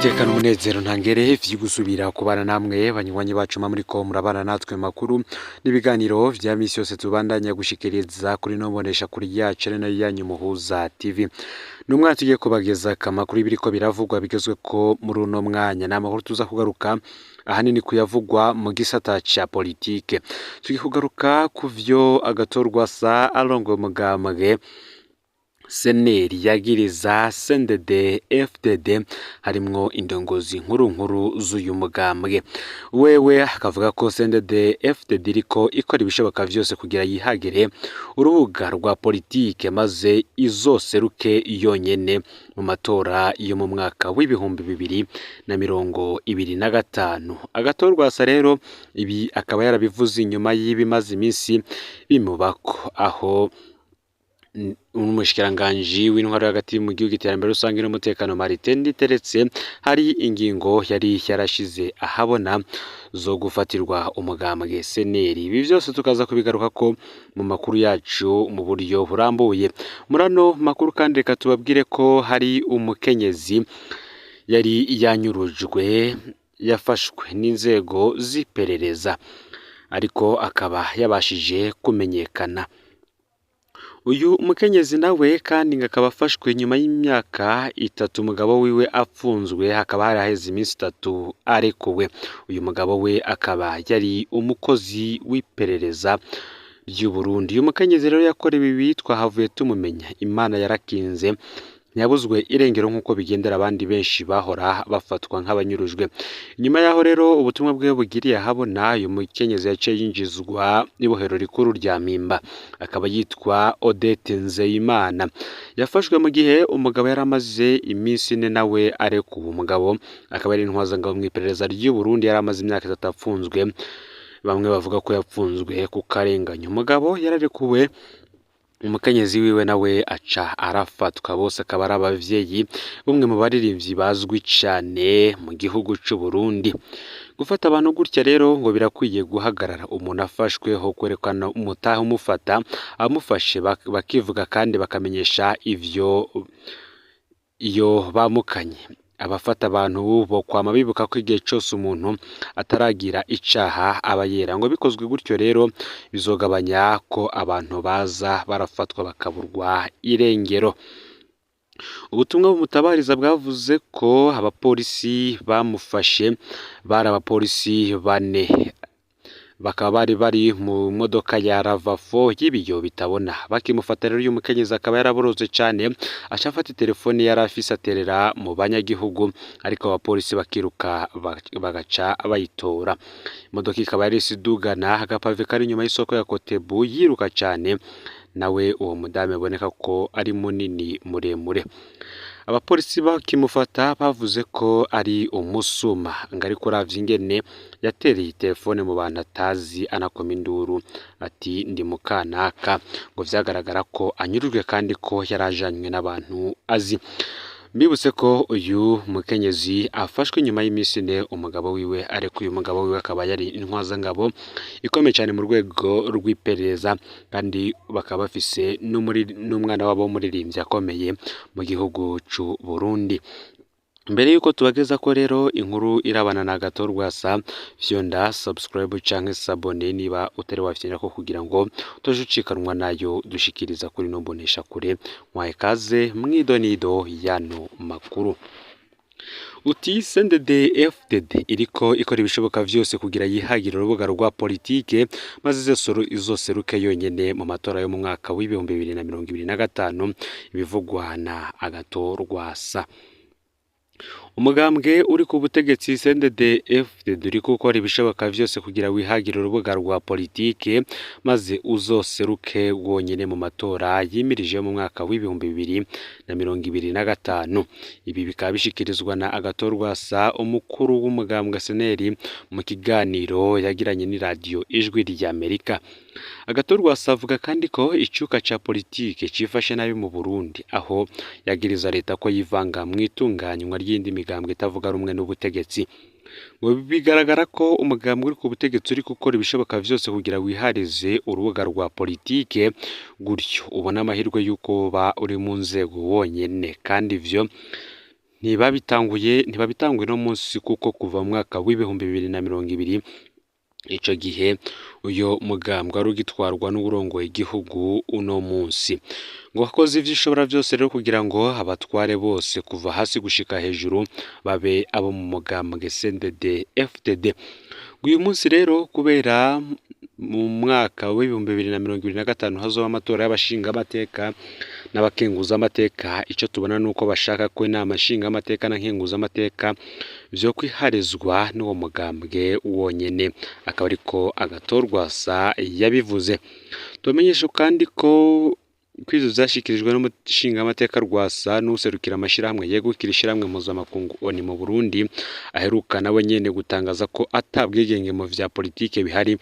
Niteka n'umunezero ntangere vy'ugusubira kubana namwe banywanyi bacu muriko murabana natwe makuru n'ibiganiro vya misi yose tubandanya gushikiriza kuri no mbonesha kuri yacu ari nayo yanyu Muhuza TV. N'umwanya tugiye kubageza amakuru y'ibiriko biravugwa bigezweko muri uno mwanya. Ni amakuru tuza kugaruka ahanini kuyavugwa mu gisata ca politike. Tugiye kugaruka kuvyo Agathon-Rwasa arongoye umugambwe Seneri yagiriza CNDD FDD harimwo indongozi nkuru nkuru z'uyu mugambwe. Wewe akavuga ko CNDD FDD iriko ikora ibishoboka vyose kugira yihagire urubuga rwa politike maze izoseruke yonyene mu matora yo mu mwaka w'2025. Agathon-Rwasa rero ibi akaba yarabivuze inyuma y'ibimaze iminsi bimubako, aho umushikiranganji w'intwaro hagati mu gihugu, iterambere rusange n'umutekano Martin Niteretse hari ingingo yari yarashize ahabona zo gufatirwa umugambwe Seneri. Ibi vyose tukaza kubigaruka ko mu makuru yacu mu buryo burambuye. Muri ano makuru kandi reka tubabwire ko hari umukenyezi yari yanyurujwe yafashwe n'inzego z'iperereza, ariko akaba yabashije kumenyekana. Uyu mukenyezi nawe kandi ngo akaba afashwe nyuma y'imyaka 3 umugabo wiwe apfunzwe, hakaba hari haheze iminsi 3 arekuwe. Uyu mugabo we akaba yari umukozi w'iperereza ry'u Burundi. Uyu mukenyezi rero yakorewe ibi twahavuye tumumenya. Imana yarakinze ntiyabuzwe irengero nk'uko bigendera abandi benshi bahora bafatwa nk'abanyurujwe. Nyuma yaho rero ubutumwa bwiwe bugiriye ahabona, uyu mukenyezi yaciye yinjizwa ibohero rikuru rya Mpimba, akaba yitwa Odette Nzeyimana. Yafashwe mu gihe umugabo yari amaze iminsi 4 nawe arekuwe. Umugabo akaba ari intwazangabo mw'iperereza ry'u Burundi, yari amaze imyaka 3 apfunzwe. Bamwe bavuga ko yapfunzwe ku karenganyo. Umugabo yararekuwe, umukenyezi wiwe nawe aca arafatwa. Bose akaba ari abavyeyi bumwe mu baririmbyi bazwi cane mu gihugu c'u Burundi. Gufata abantu gutya rero ngo birakwiye guhagarara. Umuntu afashwe ho kwerekana umutahe umufata, abamufashe bakivuga kandi bakamenyesha ivyo iyo bamukanye. Abafata abantu bo kwama bibuka ko igihe cose umuntu ataragira icaha aba yera. Ngo bikozwe gutyo rero bizogabanya ko abantu baza barafatwa bakaburwa irengero. Ubutumwa bumutabariza bwavuze ko abapolisi bamufashe bari abapolisi 4, bakaba bari bari mu modoka ya Ravafo y'ibiyo bitabona. Bakimufata rero uyu mukenyezi akaba yaraborotse cane, aca afata telefone yari afise aterera mu banyagihugu, ariko abapolisi bakiruka bagaca bayitora. Imodoka ikaba yari isidugana agapave kari inyuma y'isoko ya Kotebu yiruka cane, nawe uwo mudamu aboneka ko ari munini muremure. Abapolisi bakimufata bavuze ko ari umusuma, ngo ariko uravye ingene yatereye telefone mu bantu atazi anakoma induru ati ndi mukanaka, ngo vyagaragara ko anyurujwe kandi ko yarajanywe n'abantu azi. Mbibutse ko uyu mukenyezi afashwe nyuma y'iminsi 4 umugabo wiwe arekuye. Umugabo wiwe akaba yari intwazangabo ikomeye cyane mu rwego rw'iperereza, kandi bakaba bafise n'umwana wabo w'umuririmbyi akomeye mu gihugu c'u Burundi. Mbere yuko tubageza ko rero inkuru irabana na Agathon-Rwasa, fyonda subscribe canke s'abonner niba utari wafyonda ko kugira ngo utaje ucikanwa nayo dushikiriza kuri no mbonesha kure. Mwaye kaze mwidonido yano makuru. Uti CNDD FDD iriko ikora ibishoboka vyose kugira yihagire urubuga rwa politike maze izoseruke yonyene mu matora yo mu mwaka w'2025, ibivugwa na Agathon-Rwasa. Umugambwe uri ku butegetsi CNDD FDD uriko ukora ibishoboka vyose kugira wihagire urubuga rwa politike maze uzoseruke wonyene mu matora yimirije mu mwaka w'2025. Ibi bikaba bishikirizwa na Agathon-Rwasa, umukuru w'umugambwe Seneri, mu kiganiro yagiranye n'iradiyo Ijwi ry'Amerika. Agathon-Rwasa avuga kandi ko icuka ca politike cifashe nabi mu Burundi, aho yagiriza leta ko yivanga mw'itunganywa ry'indi migambwe itavuga rumwe n'ubutegetsi. Ngo bigaragara ko umugambwe uri ku butegetsi uri gukora ibishoboka vyose kugira wiharize urubuga rwa politike, gutyo ubona amahirwe y'uko uba uri mu nzego wonyene, kandi ivyo Ntibabitanguye no munsi, kuko kuva mu mwaka w'2020, ico gihe uyo mugambwe wari ugitwarwa n'uwurongoye igihugu uno munsi, ngo wakoze ivyo ishobora vyose rero kugira ngo abatware bose kuva hasi gushika hejuru babe abo mu mugambwe CNDD FDD. Uyu munsi rero, kubera mu mwaka w'2025 hazoba amatora y'abashingamateka n'abakenguzamateka, ico tubona nuko bashaka ko inama nshingamateka na nkenguzamateka vyo kwiharizwa n'uwo mugambwe wonyene, akaba ariko Agathon Rwasa yabivuze. Tubamenyeshe kandi ko kw'ivyo vyashikirijwe n'umushingamateka Rwasa n'uwuserukira amashirahamwe yegukira ishirahamwe mpuzamakungu ONU mu Burundi, aheruka nawe nyene gutangaza ko ata bwigenge mu vya politike bihari,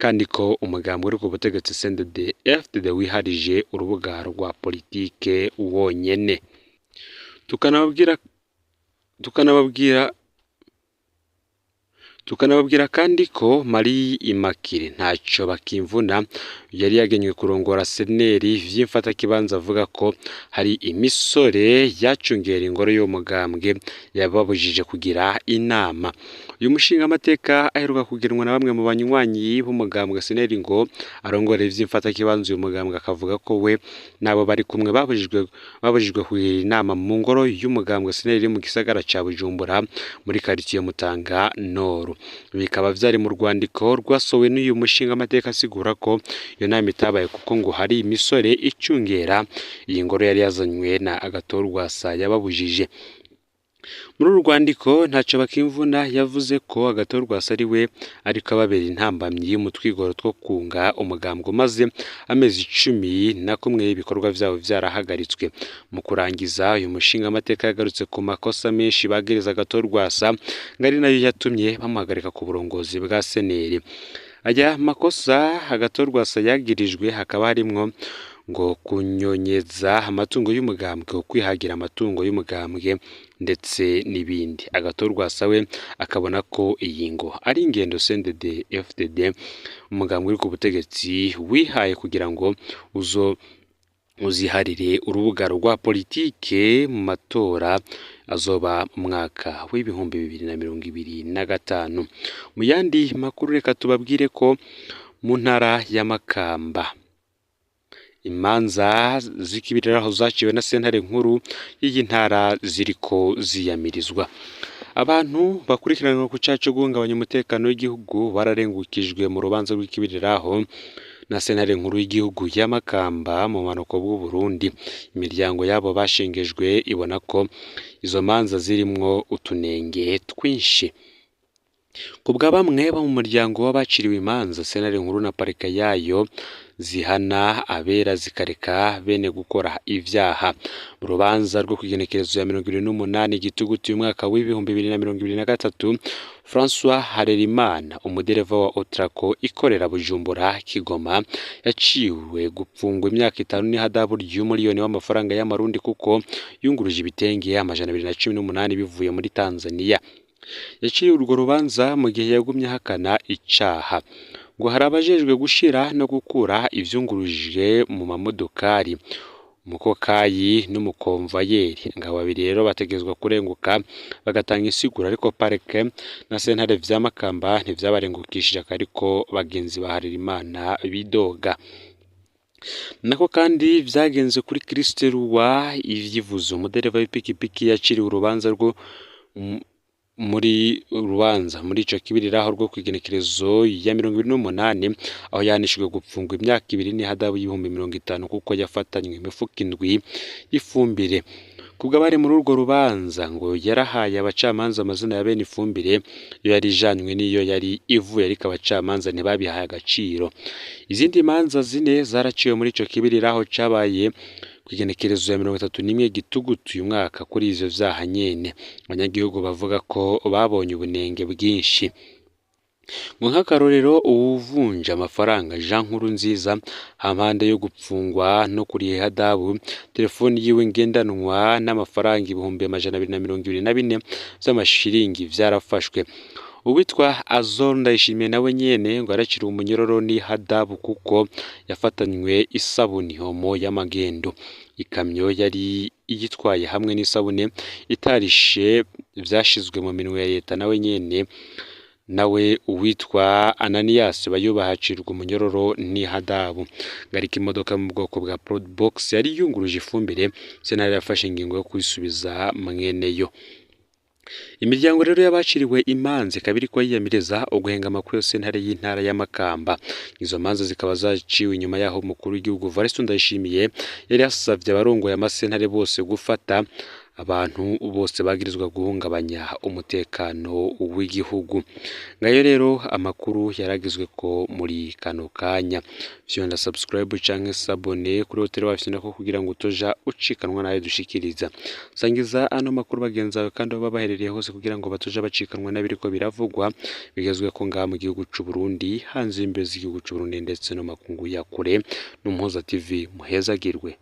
kandi ko umugambwe uri ku butegetsi CNDD FDD wiharije urubuga rwa politike wonyene. Tukanababwira kandi ko Marie Immaculée Ntaco Bakimvuna yari yagenywe kurongora seneri vy'imfatakibanza avuga ko hari imisore yacungera ingoro y'uwo mugambwe yababujije kugira inama. Uyu mushingamateka aheruka kugenwa na bamwe mu banywanyi b'umugambwe seneri ngo arongore ivy'imfatakibanza uyu mugambwe, akavuga ko we n'abo bari kumwe babujijwe kugira inama mu ngoro y'umugambwe seneri iri mu gisagara ca Bujumbura muri quartier Mutanga Nord. Bikaba vyari mu rwandiko rwasohowe n'uyu mushingamateka asigura ko iyo nama itabaye kuko ngo hari imisore icungera iyi ngoro yari yazanywe na Agathon Rwasa yababujije. Muri uru rwandiko, Ntaco Bakimvuna yavuze ko Agathon Rwasa ari we ariko ababera intambamyi mu twigoro two kunga umugambwe umaze amezi 11 ibikorwa vyabo vyarahagaritswe. Mu kurangiza, uyu mushingamateka yagarutse ku makosa menshi bagereza Agathon Rwasa, ngo ari nayo yatumye bamuhagarika ku burongozi bwa seneri. Aya makosa Agathon Rwasa yagirijwe hakaba harimwo ngo kunyonyeza amatungo y'umugambwe, kwihagira amatungo y'umugambwe ndetse n'ibindi. Agathon Rwasa we akabona ko iyi ngo ari ingendo CNDD FDD, umugambwe uri ku butegetsi, wihaye kugira ngo uzo uziharire urubuga rwa politike mu matora azoba mu mwaka w'2025. Mu yandi makuru, reka tubabwire ko mu ntara ya Makamba imanza z'ikibiriraho zaciwe na sentare nkuru y'iyi ntara ziriko ziyamirizwa. Abantu bakurikiranwa ku caha co guhungabanya umutekano w'igihugu bararengukijwe mu rubanza rw'ikibiriraho na sentare nkuru y'igihugu ya Makamba mu bumanuko bw'u Burundi. Imiryango yabo bashengejwe ibona ko izo manza zirimwo utunenge twinshi. Kubwa bamwe bo mu muryango w'abaciriwe imanza, sentare nkuru na parike yayo zihana abera zikareka bene gukora ivyaha. Mu rubanza rwo kw'igenekerezo ya 28 Gitugutu uyu mwaka w'2023, François Harerimana, umudereva wa Otraco ikorera Bujumbura Kigoma, yaciwe gupfungwa imyaka 5 n'ihadabu ry'umuliyoni w'amafaranga y'amarundi kuko yunguruje ibitenge 218 bivuye muri Tanzania. Yaciriwe urwo rubanza mu gihe yagumye ahakana icaha. Ngo hari abajejwe gushira no gukura ivyunguruje mu mamodokari, umukokayi n'umukomvayeri. Ngabo babiri rero bategerezwa kurenguka bagatanga insiguro, ariko parike na sentare vya Makamba ntivyabarengukishije, ariko bagenzi ba Harerimana bidoga. Nako kandi vyagenze kuri Christe Ruwa ivyivuze, umudereva w'ipikipiki yaciriwe urubanza rwo muri rubanza muri ico kibiriraho rwo kw'igenekerezo ya 28, aho yahanishijwe gupfungwa imyaka 2 n'ihadabu y'50,000 kuko yafatanywe imifuko 7 y'ifumbire. Kubw'abari muri urwo rubanza, ngo yarahaye abacamanza amazina ya bene ifumbire, iyo yari ijanywe n'iyo yari ivuye, ariko abacamanza ntibabihaye agaciro. Izindi manza 4 zaraciwe muri ico kibiriraho cabaye kw'igenekerezo ya 31 Gitugutu uyu mwaka kuri ivyo vyaha nyene. Abanyagihugu bavuga ko babonye ubunenge bwinshi. Ngo nk'akarorero, uwuvunja amafaranga Jean Nkurunziza, hampande yo gupfungwa no kuriha ihadabu, telefoni yiwe ngendanwa n'amafaranga 224,000 vy'amashiringi vyarafashwe. Uwitwa Azor Ndayishimiye nawe nyene ngo yaraciriwe umunyororo n'ihadabu kuko yafatanywe isabuni homo y'amagendo. Ikamyo yari iyitwaye hamwe n'isabune itarishe vyashizwe mu minwe ya leta. Nawe nyene nawe uwitwa Ananias Bayubaha acirwa umunyororo n'ihadabu. Ngarika imodoka mu bwoko bwa Probox yari yunguruje ifumbire, sentare yafashe ingingo yo kuyisubiza mweneyo. Imiryango rero y'abaciriwe imanza ikaba iriko yiyamiriza uguhengama kw'iyo sentare y'intara ya Makamba. Izo manza zikaba zaciwe inyuma yaho umukuru w'igihugu Evariste Ndayishimiye yari yasavye abarongoye amasentare bose gufata abantu bose bagirizwa guhungabanya umutekano w'igihugu. Ngayo rero amakuru yaragizwe ko muri kano kanya. Fyonda subscribe canke s'abonner kuri hoteli wacu nako kugira ngo utoja ucikanwa nayo dushikiriza. Sangiza ano makuru bagenzi bawe kandi aho baherereye hose kugira ngo batoja bacikanwa n'abiriko biravugwa bigezwe ko ngaha mu gihugu c'u Burundi, hanze y'imbibe z'igihugu c'u Burundi ndetse no makungu ya kure. N'Umuhoza TV muhezagirwe.